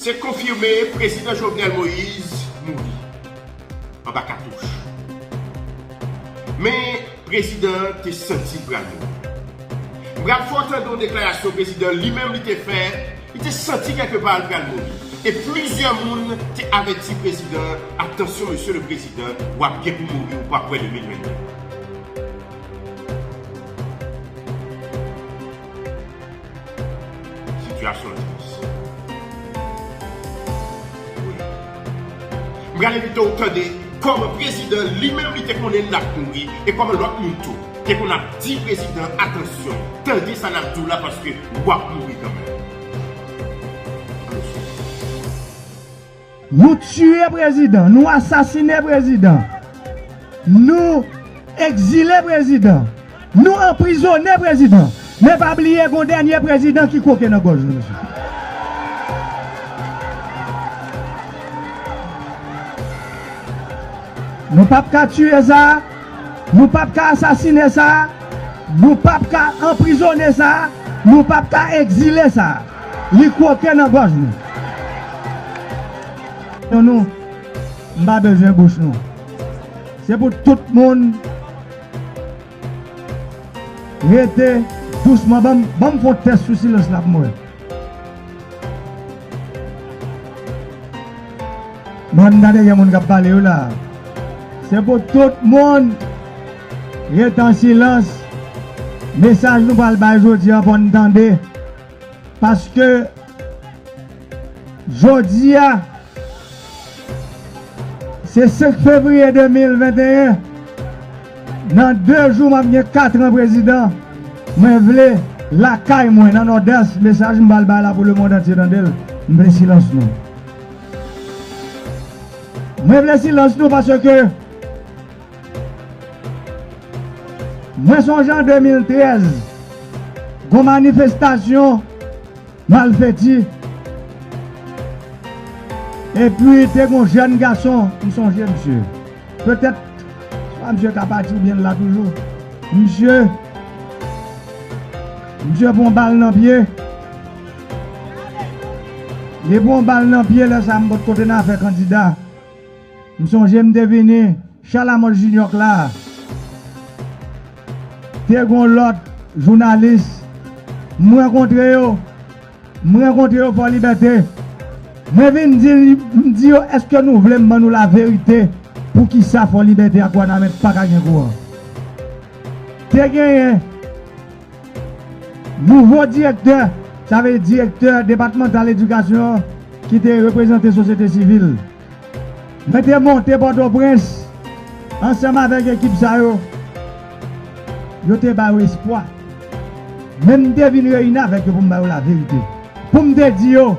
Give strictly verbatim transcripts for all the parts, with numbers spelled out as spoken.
Se konfime, Prezidan Jovenel Moïse mouri anba katouch. Men, prezidan an te santi l pral mouri. M pral fè w tande yon deklarasyon prezidan an li menm li te fè, li te santi kèlkepa l pral mouri. E plizyè moun te avèti prezidan an, "Atansyon, mesye le prezidan, w ap gen pou mouri, ou p ap wè de mil vennde." Sitiyasyon an tris. Wi. M pral envite w tande kòman prezidan li menm li te konnen l ap mouri e kòman lòt moun tou te konn ap di prezidan, "Atansyon, tande sa n ap di w la paske w ap mouri kanmenm." Nou tiye prezidan, nou asasine prezidan, nou egzile prezidan, nou anprizone prezidan. Men pa bliye gon dènye prezidan ki kwoke nan gòj nou, mesye. Nou p ap ka tiye sa, nou p ap ka asasine sa, nou p ap ka anprizone sa, nou p ap ka egzile sa. Li kwoke nan gòj nou. Nou, m pa bezwen bouch nou. Se pou tout moun rete dousman. Ban m, ban m fè yon tès sou silans la pou m wè. Ban m tande gen moun k ap pale yo la. Se pou tout moun rete an silans. Mesaj nou pral bay jodi a, fò n tande. Paske jodi a, se senk fevriye de mil venteyen. Nan de jou, m ap gen kat an prezidan. Mwen vle lakay mwen nan Nòdès, mesaj m pral bay la pou lemonn antye tande l. M vle silans nou. Mwen vle silans nou paske mwen sonje an de mil trèz, gon manifestasyon Malfeti. Epi te gon jèn gason, m sonje misye. Petèt, swa misye ka pati oubyen l la toujou. Misye, misye pran bal nan pye. Li pran bal nan pye, lè sa a m potko te nan afè kandida. M sonje m te vini Chalamont Junior la. Te gon lòt jounalis. M rankontre yo. M rankontre yo Fò Libète. Mwen vin di, m di yo, èske nou vle m ban nou laverite? Poukisa Fò Libète ak Wanament pa ka gen kouran? Te genyen nouvo direktè, sa vle di direktè depatmantal edikasyon an, ki te reprezante sosyete sivil. Mwen te monte Pòtoprens ansanm avèk ekip sa yo. Yo te ba yo espwa. Men m te vin reyini avèk yo pou m ba yo laverite. Pou m te di yo,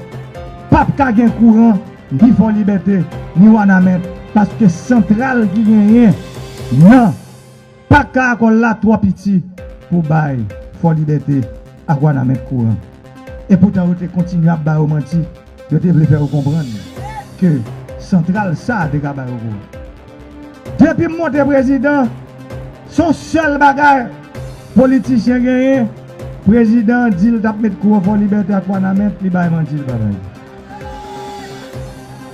p ap ka gen kouran, ni Fò Libète, ni Wanament, paske santral ki genyen nan Pak Karacol la twò piti pou bay Fò Libète ak Wanament kouran. Epoutan, yo te kontinye ap ba yo manti. Yo te vle fè yo konprann ke santral sa a te ka ba yo kouran. Depi m monte prezidan, se yon sèl bagay politisyen genyen. Prezidan an di l t ap met kouran Fò Libète ak Wanament, li bay manti, li pa bay.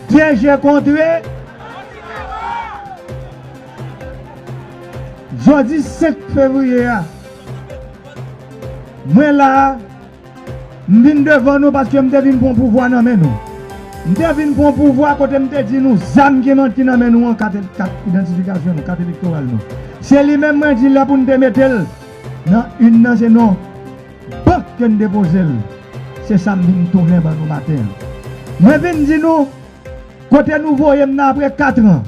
Deje kontre. Jodi senk fevriye a, mwen la a, m vin devan nou paske m te vin pran pouvwa nan men nou. M te vin pran pouvwa kote m te di nou zam ki nan, ki nan men nou an, kat, kat idantifikasyon nou, kat elektoral nou. Se li menm mwen di lè pou n te mete l nan inn nan, se non bank ke n depoze l. Se sa m vin tounen ban nou maten an. Mwen vin di nou, kote nou voye m nan apre kat an.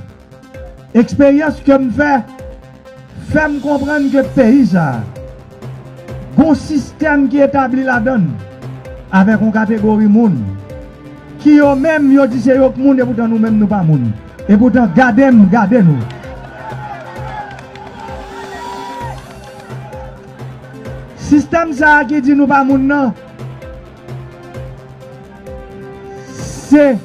Eksperyans ke m fè, fè m konprann ke peyi sa a, gon sistèm ki etabli ladan l, avèk yon kategori moun, ki yo menm, yo di se yo k moun, epoutan nou menm, nou pa moun. Epoutan, gade m, gade nou. Sistèm sa a ki di nou pa moun nan, se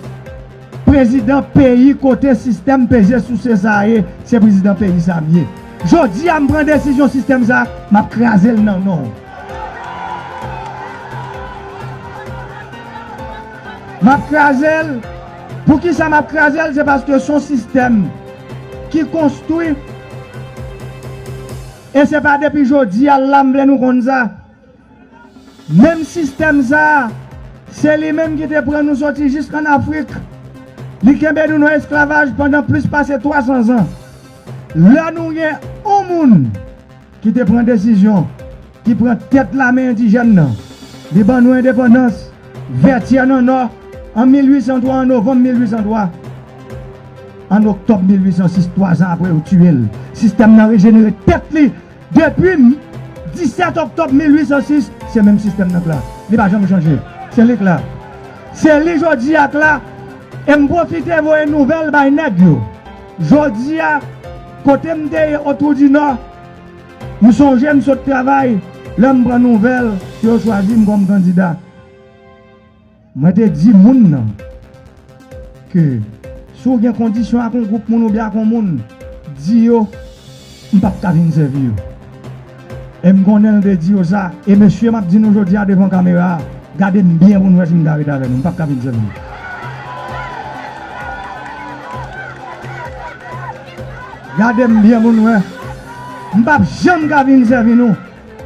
prezidan peyi kote sistèm peze souse sa a ye, se prezidan peyi sa a m ye. Jodi a, m pran desizyon sistèm sa a, m ap kraze l nan non w. M ap kraze l. Poukisa m ap kraze l? Se paske se yon sistèm ki konstwi. E se pa depi jodi a l la m vle nou konn sa. Menm sistèm sa a, se li menm ki te pran nou soti jiskann Afrik. Li kenbe nou nan esklavaj pandan plis pase twazan zan. Lè nou gen yon moun ki te pran desizyon, ki pran tèt lame endijèn nan, li ban nou endepandans, Vètyè nan Nò, an mil uit san twa, an novanm mil uit san twa. An oktòb mil uit san sis, twazan apre, yo tiye l. Sistèm nan rejenere tèt li. Depi disèt oktòb mil uit san sis, se menm sistèm nan k la. Li pa janm chanje. Se li k la. Se li jodi a k la. E m pwofite voye nouvèl bay nèg yo. Jodi a, kote m te ye Otwou di Nò, m sonje m sot travay, lè m pran nouvèl ke yo chwazi m kòm kandida. Mwen te di moun nan ke si w gen kondisyon ak yon gwoup moun oubyen ak yon moun, di yo m p ap ka vin sèvi yo. E m konnen l te di yo sa. E mesye, m ap di nou jodi a devan kamera a, gade m byen pou n wè si m ka ret avè nou. M p ap ka vin sèvi nou. Gade m byen pou n wè. M p ap janm ka vin sèvi nou.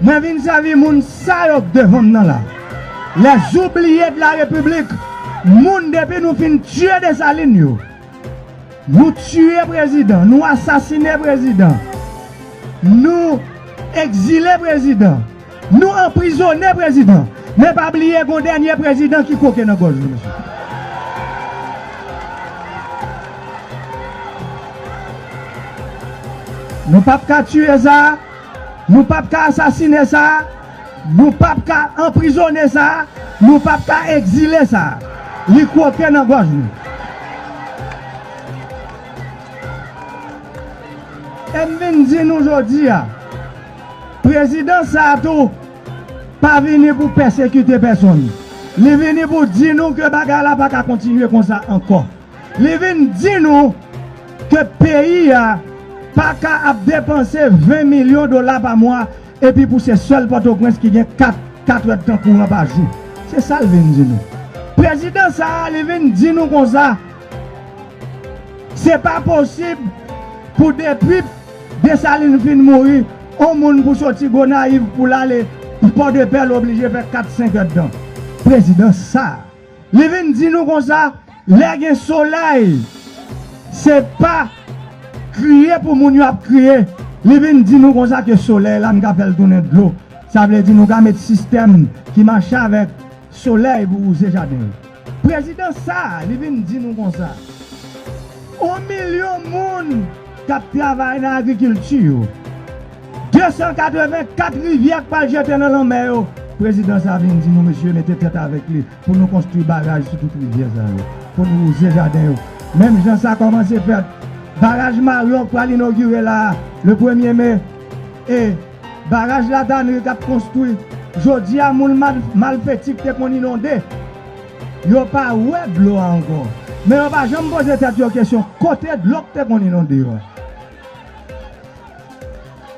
Mwen vin sèvi moun sa yo k devan m nan la. Les oubliés de la République. Moun depi nou fin tiye Desalin yo. Nou tiye prezidan, nou asasine prezidan. Nou egzile prezidan. Nou anprizone prezidan. Men pa bliye gon dènye prezidan ki koke nan gòj li, mesye. Nou p ap ka tiye sa. Nou p ap ka asasine sa, nou p ap ka anprizone sa, nou p ap ka egzile sa. Li kwoke nan gòj nou. E m vin di nou jodi a, prezidan sa a tou pa vini pou pèsekite pèsonn. Li vini pou di nou ke bagay la pa ka kontinye konsa ankò. Li vin di nou ke peyi a pa ka ap depanse ven milyon dola pa mwa, epi pou se sèl Pòtoprens ki gen kat, kat èdtan kouran pa jou. Se sa l vin di nou. Prezidan sa a, li vin di nou konsa, se pa posib pou depi Desalin fin mouri, on moun pou soti Gonayiv pou l ale Pòdepè, l oblije fè kat, senk èdtan. Prezidan sa a, li vin di nou konsa, lè gen solèy, se pa kriye pou moun yo ap kriye. Li vin di nou konsa ke solèy la, n ka fè l tounen dlo. Sa vle di nou ka met sistèm ki mache avèk solèy pou wouze jaden yo. Prezidan sa a, li vin di nou konsa, on milyon moun k ap travay nan agrikilti yo. De san katrevenkat rivyè k pral jete nan lanmè yo. Prezidan sa a vin di nou, mesye, mete tèt avèk li pou nou konstwi baraj sou tout rivyè sa yo, pou nou wouze jaden yo. Menm jan sa kòmanse fèt, baraj Maryonk pral inogire la a, le premye me, e baraj Latanri k ap konstwi. Jodi a, moun Mal-, Malfeti k te konn inonde, yo pa wè dlo a ankò. Men yo pa janm poze tèt yo kesyon, kote dlo k te konn inonde yo a?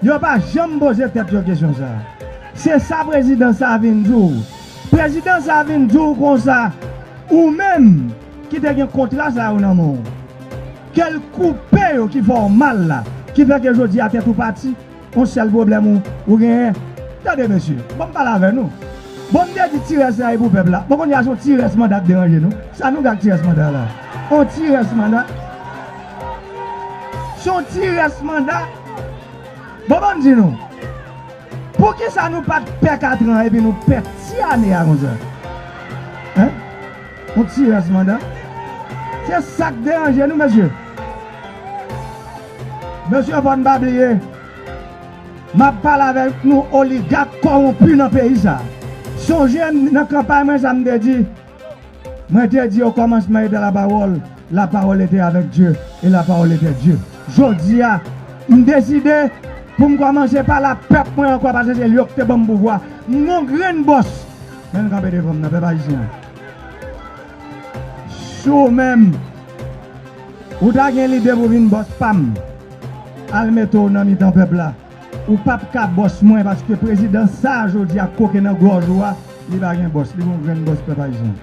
Yo pa janm poze tèt yo kesyon sa a. Se sa prezidan sa a vin di w. Prezidan sa a vin di w konsa, ou menm ki te gen kontra sa yo nan men w, ke l koupe yo ki fè w mal la, ki fè ke jodi a tèt ou pati, yon sèl pwoblèm ou, ou genyen. Tande, mesye, ban m pale avè nou. Bon, m te di ti rès la e pou pèp la. Bon, kounye a se yon ti rès manda k deranje nou. Sa nou gen ak ti rès manda la? Yon ti rès manda. Se yon ti rès manda. Bon, ban m di nou. Poukisa nou pa t pè katran epi nou pè ti ane a konsa? Hein? Yon ti rès manda. Se sa k deranje nou, mesye. Mesye, fò n pa bliye, m ap pale avèk nou oligak kòwonpi nan peyi sa. Sonje m nan kanpay mwen sa m te di, mwen te di, au commencement était la parole, la parole était avec Dieu, et la parole était Dieu. Jodi a, m deside pou m kòmanse pale a pèp mwen ankò, paske se yo ki te ban m pouvwa. M gon grenn bòs. Men l kanpe devan m nan, pèp ayisyen an. Si w menm, ou ta gen lide pou vin bòs pa m, al mete w nan mitan pèp la. Ou p ap ka bòs mwen, paske prezidan sa a jodi a koke nan gòj ou a, li pa gen bòs, li gon grenn bòs, pèp ayisyen.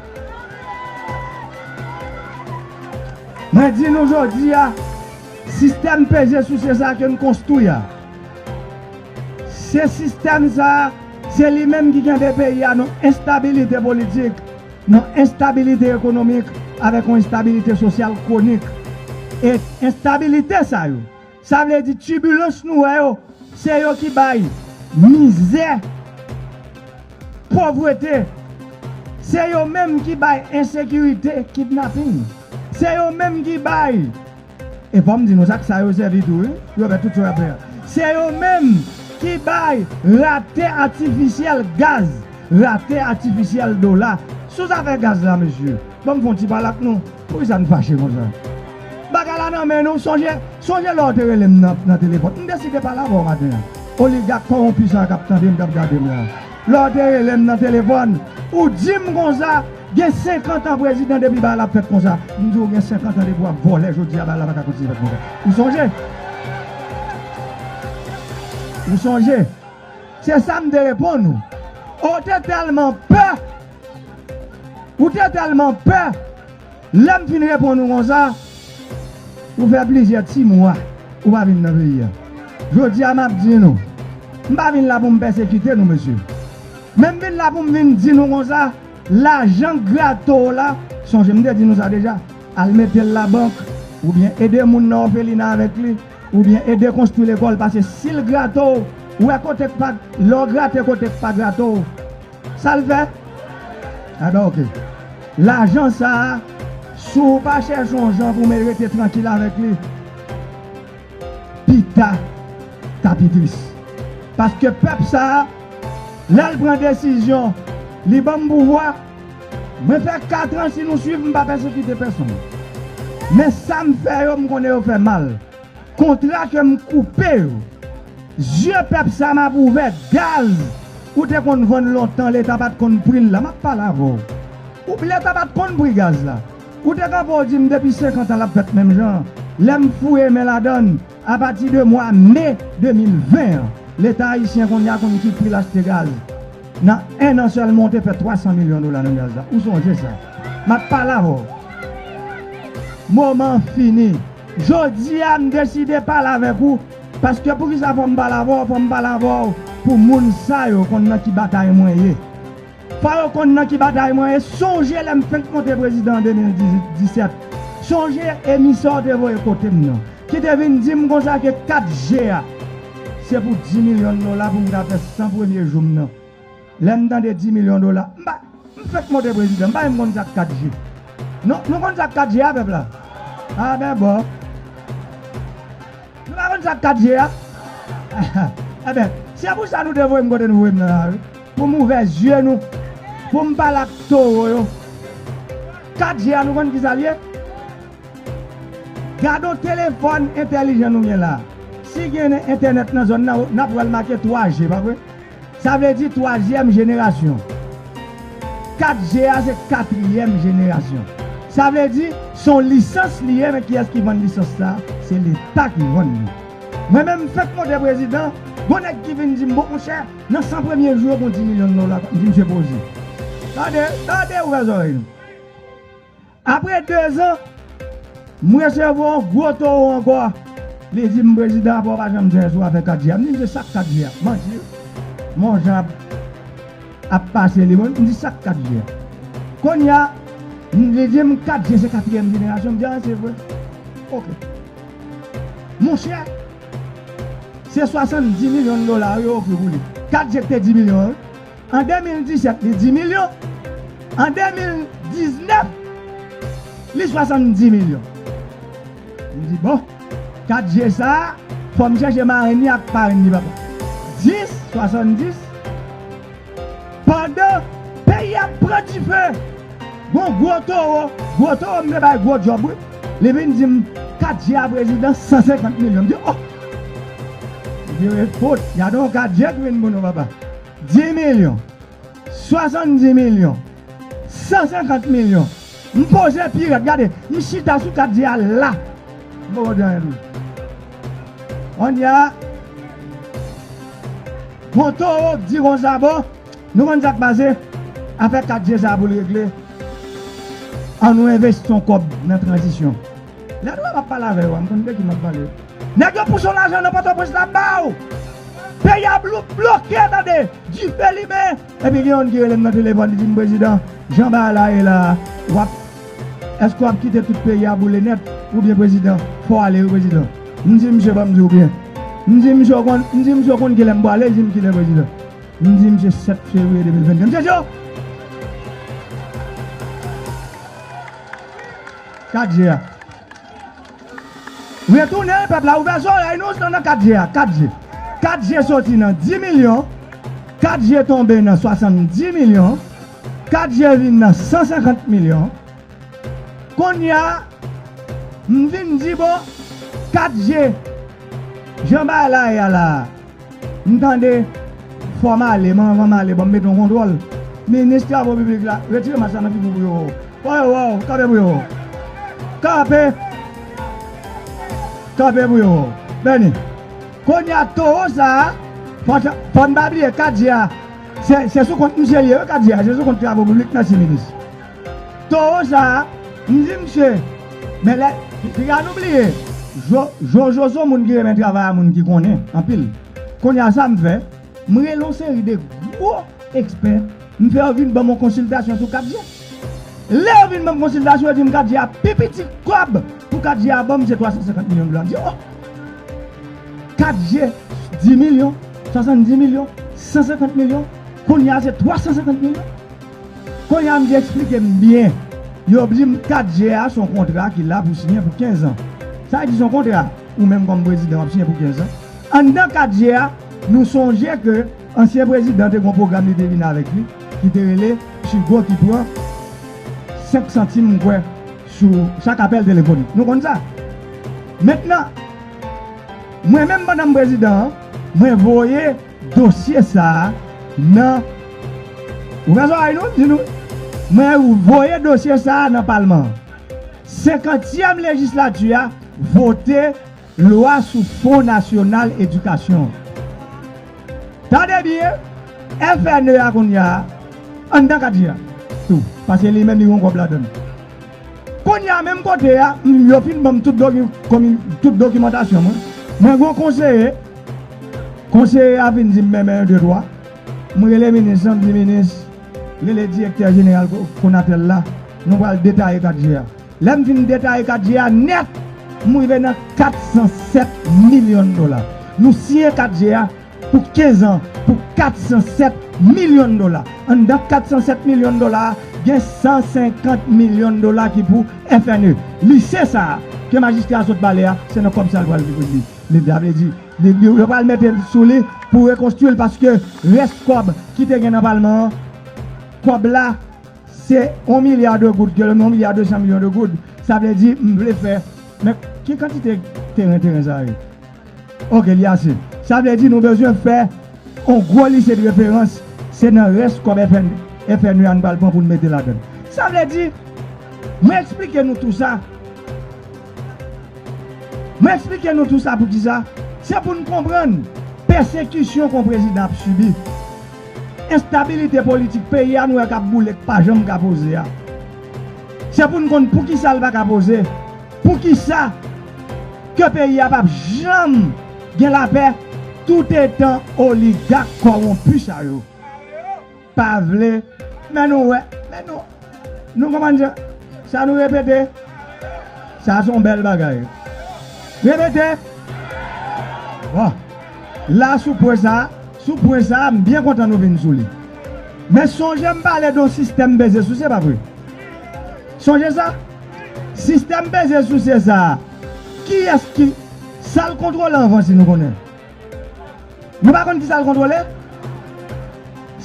Mwen di nou jodi a, sistèm peze souse sa ke n konstwi a, se sistèm sa a, se li menm ki kenbe peyi a nan enstabilite politik, nan enstabilite ekonomik, avèk yon enstabilite sosyal kwonik. E enstabilite sa yo, sa vle di tibilans nou wè yo, se yo ki bay mizè, povrete. Se yo menm ki bay ensekirite, kidnaping. Se yo menm ki bay, e fò m di nou sa, sa yo sèvi tou, wi. Yo fè tout sa y ap fè a. Se yo menm ki bay rate atifisyèl gaz, rate atifisyèl dola. Sou zafè gaz la, mesye, ban m fè yon ti pale ak nou. Poukisa n fache konsa? Bagay la nan men nou. Sonje, sonje lè w te rele m nan, nan telefòn. M deside pale avè w maten an. Oligak kòwonpi sa k ap tande m, k ap gade m la. Lè w te rele m nan telefòn, ou di m konsa, gen senkant an prezidan depi bagay la ap fèt konsa. M di w gen senkant an depi w ap vòlè, jodi a bagay la pa ka kontinye fèt konsa. Ou sonje? Ou sonje? Se sa m te reponn ou. Ou te tèlman pè. Ou te tèlman pè. Lè m fin reponn ou konsa, ou fè plizyè ti mwa ou pa vin nan peyi a. Jodi a, m ap di nou, m pa vin la pou m pèsekite nou, mesye. Men m vin la pou m vin di nou konsa, lajan grato w la, sonje m te di nou sa deja, al mete l labank, oubyen ede moun nan òfelina avèk li, oubyen ede konstwi lekòl, paske si l grato w, ou wè kote k pa, lè w grate kote k pa grato w, sa l fè? Enben, oke. Lajan sa a, si w pa chèche yon jan pou w rete trankil avèk li, pita ta pi tris. Paske pèp sa a, lè l pran desizyon, li ban m pouvwa, mwen fè kat an, si nou swiv, m pa pèsekite pèsonn. Men sa m fè yo, m konnen yo fè mal. Kontra ke m koupe yo. Zye pèp sa m ap ouvè, gaz ou te konn vann lontan, Leta pa t konn pri l la, m ap pale avè w. Ou, Leta pa t konn pri gaz la. Ou te kanpe w di m depi senkant an l ap fèt menm jan. Lè m fouye men ladan l, apati de mwa me de mil ven an, Leta ayisyen kounye a konn ki pri l achte gaz. Nan en an sèlman, w te fè twa san milyon dola nan gaz la. Ou sonje sa? M ap pale avè w. Moman an fini. Jodi a, m deside pale avèk ou, paske poukisa fò m pale avè w? Fò m pale avè w pou moun sa yo konn nan ki batay mwen ye. Fò yo konn nan ki batay mwen ye. Sonje lè m fenk monte prezidan an de mil disèt. Sonje emisè w te voye kote m nan, ki te vin di m konsa ke kat G a, se pou dis milyon dola pou m ta fè san premye jou m nan. Lè m tande dis milyon dola, m pa, m fenk monte prezidan, m pa menm konn sa k kat G. Nou, nou konn sa k kat G a, pèp la? A ben bon. Nou pa konn sa k kat G a? Enben, se pou sa nou te voye m kote nou voye m nan la, wi. Pou m ouvè zye nou, pou m pale ak towo yo. Kat G a, nou konn ki sa l ye? Gade yon telefòn entèlijan nou gen la. Si gen entènèt nan zòn nan, n ap wè l make twa G, pa vre? Sa vle di twazyèm jenerasyon. Kat G a se katriyèm jenerasyon. Sa vle di, se yon lisans li ye, men kiyès ki vann lisans sa a? Se Leta ki vann li. Mwen menm, m fenk monte prezidan, gon nèg ki vin di m, bon, monchè, nan san premye jou yo, gon dis milyon dola, m di, misye poze. Tande, tande, ouvè zòrèy nou. Apre dezan, m resevwa yon gwo towo ankò. Li di m, prezidan, apa w pa janm di anyen sou afè kat G a? M di, misye, sa k kat G a? Manti. Men yon jan ap, ap pase li, bon, m di, sa k kat G a? Kounye a, m, li di m, kat G se katriyèm jenerasyon. M di, a, se vre. Oke. Monchè, se swasanndis milyon dola yo ofri pou li. Kat G te dis milyon an, wi. An de mil disèt, li dis milyon. An de mil diznèf, li swasanndis milyon. M di, bon, kat G sa a, fò m chèche marenn li ak parenn li, papa. Dis, swasanndis. Pandan peyi a ap pran dife, gon gwo towo, gwo towo m te bay gwo djòb, wi. Li vin di m, kat G a prezidan, san senkant milyon. M di, o! M di, e fot, gade yon kat G ki vin pou nou, papa. Dis milyon, swasanndis milyon, san senkant milyon. M poze pi rèd, gade, m chita sou kat G a la. M poko di anyen tou. Kounye a, gon towo k di konsa, bon, nou konn sa k pase, afè kat G sa a pou l regle, ann nou envesti yon kòb nan tranzisyon. Lè nou wè m ap pale avè yo a, m konn de ki m ap pale. Nèg yo pouse yon lajan nan Pòtoprens la ba w. Peyi a blo-, bloke, tande. Dife limen. Epi gen youn ki rele m nan telefòn, li di m, "Prezidan, jan bagay la ye la, w ap, èske w ap kite tout peyi a boule nèt? Oubyen, prezidan, fò w ale wi, prezidan." M di misye, "Ban m di w byen." M di misye, "Ou konn, m di misye, ou konn kilè m pwale?" Li di m, "Kilè, prezidan?" M di misye, "Sèt fevriye de mil venntwa." Misye di, "Oh!" Kat je a. Retounen, pèp la, ouvè zòrèy nou, se nan kat je a, kat je. Kat je soti nan dis milyon, kat je tonbe nan swasanndis milyon, kat je vin nan san senkant milyon. Kounye a, m vin di, bon, kat je, jan bagay la ye a la, m tande, fò m ale, men anvan m ale, ban m mete yon kontwòl. Minis Travo Piblik la, retire mask la nan figi w pou yo wè w. Fò yo wè w, kanpe pou yo wè w. Kanpe. Kanpe pou yo wè w. Beni. Kounye a, towo sa a, fò, fò n pa bliye kat je a, se, se sou kont misye li ye, wi, kat je a, se sou kont Travo Piblik, mèsi, minis. Towo sa a, m di misye, men lè, piga nou bliye, Jo-, Jojo se yon moun ki renmen travay a moun ki konnen anpil. Kounye a sa m fè, m rele yon seri de gwo ekspè, m fè yo vin ban m yon konsiltasyon sou kat je. Lè yo vin ban m konsiltasyon, yo di m kat je a pi piti kòb pou kat je a ban m se twa san senkant milyon dola. M di, oh! Kat je, dis milyon, swasanndis milyon, san senkant milyon, kounye a se twa san senkant milyon. Kounye a, m di eksplike m byen. Yo di m kat je a se yon kontra ki la pou siyen pou kenz an. Sa vle di se yon kontra, ou menm kòm prezidan w ap siyen pou kenz an. Anndan kat je a, nou sonje ke ansyen prezidan te gen yon pwogram li te vin avèk li, ki te rele Chigo ki pran senk santim, m kwè, sou chak apèl telefonik. Nou konn sa? Mentnan, mwen menm pandan m prezidan an, mwen voye dosye sa a nan, ouvè zòrèy nou, di nou, mwen voye dosye sa a nan palman an. Senkantyèm lejislati a vote lwa sou Fon Nasyonal Edikasyon. Tande byen, F N E a kounye a, anndan kat je a tou, paske li menm li gen yon kòb ladan l. Kounye a, menm kote a, m, yo fin ban m tout doki-, komi-, tout dokimantasyon mwen. Mwen gen yon konseye, konseye a vin di m, men, men, de, twa. M rele minis lan, m di, minis, rele direktè jeneral Ko-, Konatel la, nou pral detaye kat je a. Lè m fin detaye kat je a nèt, m rive nan kat san sèt milyon dola. Nou siyen kat je a pou kenz an, pou kat san sèt milyon dola. Anndan kat san sèt milyon dola a, gen san senkant milyon dola ki pou F N E. Lise sa a, ke majistra a sot pale a, se nan kòb sa a l pral li, li, li, sa vle di, li, li, yo pral mete sou li pou rekonstwi l, paske rès kòb ki te gen nan palman an, kòb la, se yon milya de goud, ke yon milya de san milyon de goud. Sa vle di, m vle fè, men ki kantite teren, teren sa ye? Oke, li ase. Sa vle di, nou bezwen fè yon gwo lise de referans, se nan rès kòb F N, F N E a nou pral pran pou n mete ladan l. Sa vle di, mwen eksplike nou tou sa. Mwen eksplike nou tou sa poukisa. Se pou n konprann pèsekisyon ke yon prezidan ap sibi. Enstabilite politik peyi a nou wè k ap boule, k pa janm ka poze a. Se pou n konn poukisa l pa ka poze. Poukisa ke peyi a p ap janm gen lapè toutetan oligak kòwonpi sa yo pa vle, men nou wè, men nou, nou konprann sa, sa nou repete, sa se yon bèl bagay. Repete. Bon. La, sou pwen sa, sou pwen sa, m byen kontan nou vin sou li. Men sonje m pale de yon sistèm peze souse, pa vre? Sonje sa? Sistèm peze souse sa a, kiyès ki, sa l kontwole anvan, si nou konnen? Nou pa konn kisa l kontwole?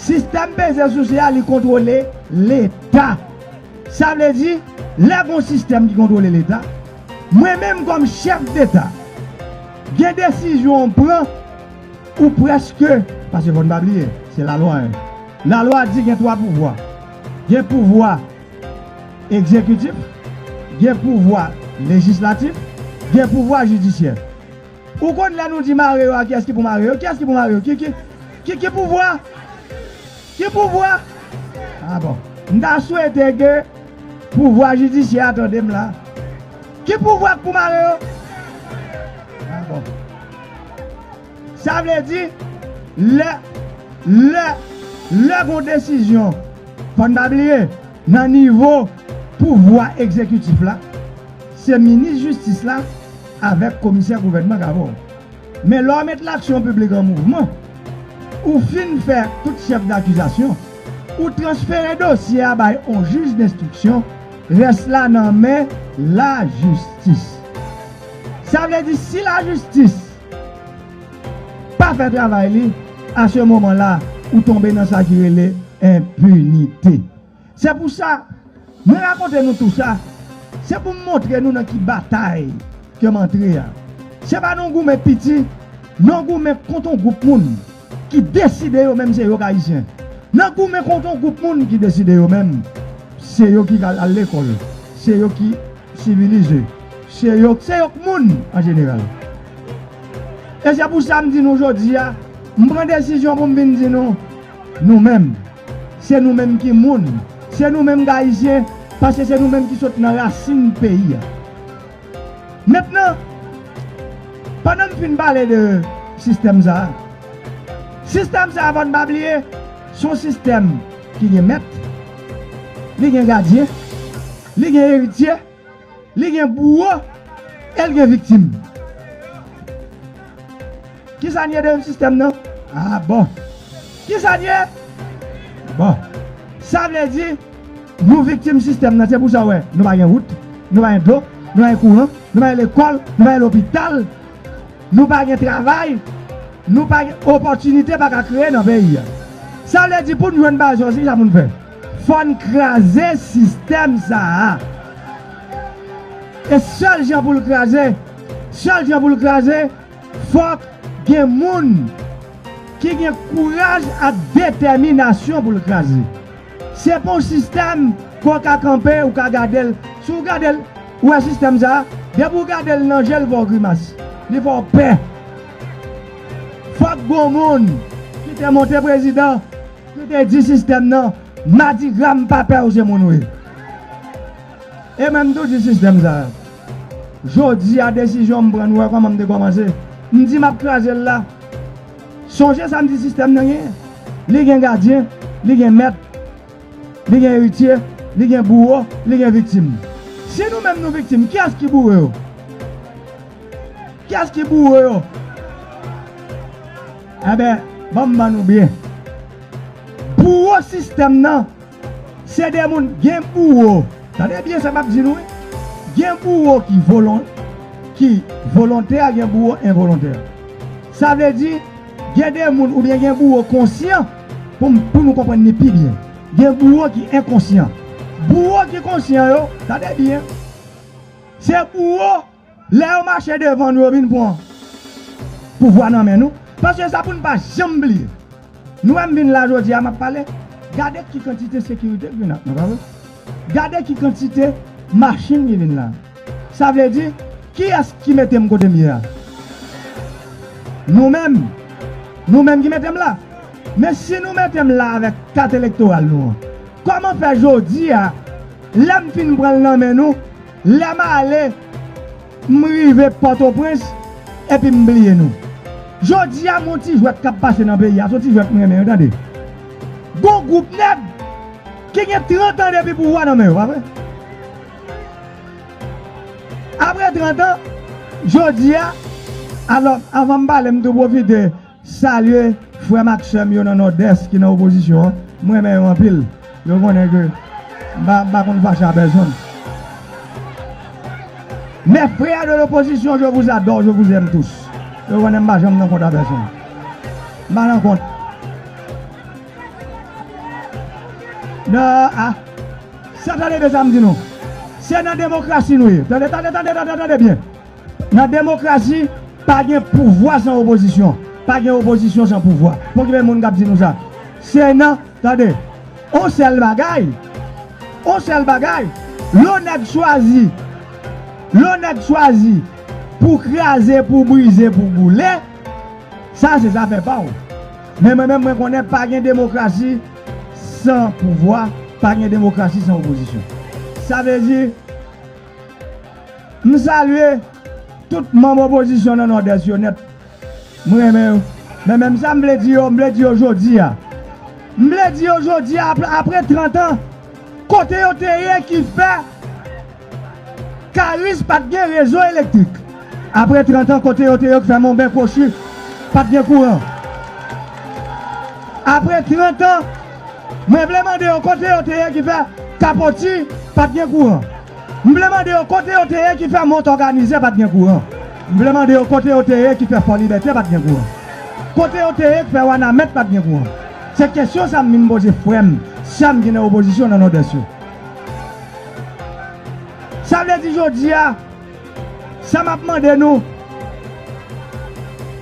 Sistèm peze souse a, li kontwole Leta. Sa vle di, lè gon sistèm ki kontwole Leta, mwen menm kòm chèf deta, gen desizyon m pran, ou prèske, paske fò n pa bliye, se lalwa, en. Lalwa di gen twa pouvwa. Gen pouvwa egzekitif, gen pouvwa lejislatif, gen pouvwa jidisyè. Ou konn lè nou di mare yo a, kiyès ki pou mare yo? Kiyès ki pou mare yo? Ki, ki, ki, ki pouvwa? Ki pouvwa? A bon. M ta swete ke pouvwa jidisyè a tande m la. Ki pouvwa k pou mare yo? Ah bon. Sa vle di, lè, lè, lè gon desizyon, fò n pa bliye, nan nivo pouvwa egzekitif la, se minis jistis la avèk komisè gouvènman k avè w. Men lè w met laksyon piblik an mouvman, ou fin fè tout chèf dakizasyon, ou transfere dosye a bay on jij denstriksyon, rès la nan men lajistis. Sa vle di, si lajistis pa fè travay li, a se moman la, ou tonbe nan sa ki rele enpinite. Se pou sa, mwen rakonte nou tou sa, se pou m montre nou nan ki batay ke m antre a. Se pa nan goumen piti, nan goumen kont on gwoup moun ki deside yo menm se yo k Ayisyen. Nan goumen kont on gwoup moun ki deside yo menm se yo ki al, al lekòl, se yo ki sivilize, se yo, se yo k moun an jeneral. E se pou sa m di nou jodi a, m pran desizyon pou m vin di nou, nou menm, se nou menm ki moun, se nou menm k Ayisyen, paske se nou menm ki sot nan rasin peyi a. Mentnan, pandan m fin pale de sistèm sa a, sistèm sa a, fò n pa bliye, se yon sistèm ki gen mèt, li gen gadyen, li gen eritye, li gen bouwo, e l gen viktim. Kisa n ye de sistèm nan? Ah bon. Kisa n ye? Bon. Sa vle di, nou viktim sistèm nan. Se pou sa w wè, nou pa gen wout, nou pa gen dlo, nou pa gen kouran, nou pa gen lekòl, nou pa gen lopital, nou pa gen travay, nou pa gen opòtinite pa ka kreye nan peyi a. Sa vle di pou n jwenn bagay sa, se sa pou n fè. Fò n kraze sistèm sa a. E sèl jan pou l kraze, sèl jan pou l kraze, fòk gen moun ki gen kouraj ak detèminasyon pou l kraze. Se pa yon sistèm ke w ka kanpe, ou ka gade l. Si w gade l, ou wè sistèm sa a, depi w gade l nan je l fè w grimas. Li fè w pè. Fòk gon moun ki te monte prezidan, ki te di sistèm nan, madigra m pa pè w, se moun ou ye. E mwen m tou di sistèm sa a. Jodi a desizyon m pran, nou wè kòman m te kòmanse. M di m ap kraze l la. Sonje sa m di sistèm nan genyen. Li gen gadyen, li gen mèt, li gen eritye, li gen bouwo, li gen viktim. Si nou menm nou viktim, kiyès ki bouwo yo? Kiyès ki bouwo yo? Enben, ban m ban nou byen. Bouwo sistèm nan, se de moun gen bouwo. Tande byen sa m ap di nou, wi. Gen bouwo ki volon, ki volontè, gen bouwo envolontè. Sa vle di, gen de moun oubyen gen bouwo konsyan, pou m, pou nou konprann li pi byen. Gen bouwo ki enkonsyan. Bouwo ki konsyan yo, tande byen, se bouwo, lè yo mache devan nou, yo vin pran pouvwa nan men nou. Paske sa pou n pa janm bliye. Nou wè m vin la jodi a, m ap pale. Gade ki kantite sekirite ki vin ak nou, pa vre? Gade ki kantite machin ki vin la. Sa vle di, kiyès ki mete m kote m ye a? Nou menm. Nou menm ki mete m la. Men si nou mete m la avèk kat elektoral nou an, kòman fè jodi a, lè m fin pran l nan men nou, lè m ale, m rive Pòtoprens, epi m bliye nou? Jodi a, m yon ti jwèt k ap pase nan peyi a, se yon ti jwèt m renmen, wi, tande. Gon gwoup nèg ki gen trant an depi pouvwa nan men yo, pa vre? Apre trant an, jodi a, alò, anvan m pale, m tou pwofite salye frè m ak sè m yo nan Nòdès ki nan opozisyon an. M renmen yo anpil. Yo konnen ke m pa, m pa konn fache a pèsonn. Mes frères de l'opposition, je vous adore, je vous aime tous. Yo konnen m pa janm nan kont a pèsonn. M pa nan kont. Non, ah. Sa tande byen sa m di nou. Se nan demokrasi nou ye. Tande, tande, tande, tande, tande byen. Nan demokrasi, pa gen pouvwa san opozisyon. Pa gen opozisyon san pouvwa. Pokipe moun k ap di nou sa. Se nan, tande, on sèl bagay, on sèl bagay, lè yon nèg chwazi, lè yon nèg chwazi pou kraze, pou brize, pou boule, sa se zafè pa w. Men mwen menm, mwen konnen pa gen demokrasi san pouvwa, pa gen demokrasi san opozisyon. Sa vle di, M salye tout manm opozisyon nan Nòdès yo nèt. M renmen yo. Men menm sa m vle di yo, m vle di yo jodi a. M vle di yo jodi a, apre, apre trant an, kote yo te ye ki fè Karis pa t gen rezo elektrik. Apre trant an, kote yo te ye ki fè Monben Kwochi pa t gen kouran. Apre trant an, mwen vle mande yo kote yo te ye ki fè Kapoti pa t gen kouran. M vle mande yo kote yo te ye ki fè Mont Òganizè pa t gen kouran. M vle mande yo kote yo te ye ki fè Fò Libète pa t gen kouran. Kote yo te ye ki fè Wanament pa t gen kouran. Se kesyon sa m vin poze frè m, sè m ki nan opozisyon nan Nòdès yo. Sa vle di jodi a, sa m ap mande nou,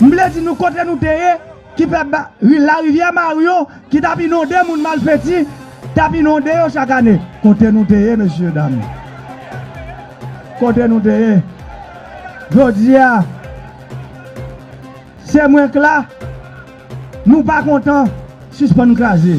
m vle di nou kote nou te ye, ki fè ba, ri, larivyè Mario, ki t ap inonde moun Malfeti, t ap inonde yo chak ane. Kote nou te ye, mesye dam? Kote nou te ye? Jodi a, se mwen k la, nou pa kontan, sispann kraze.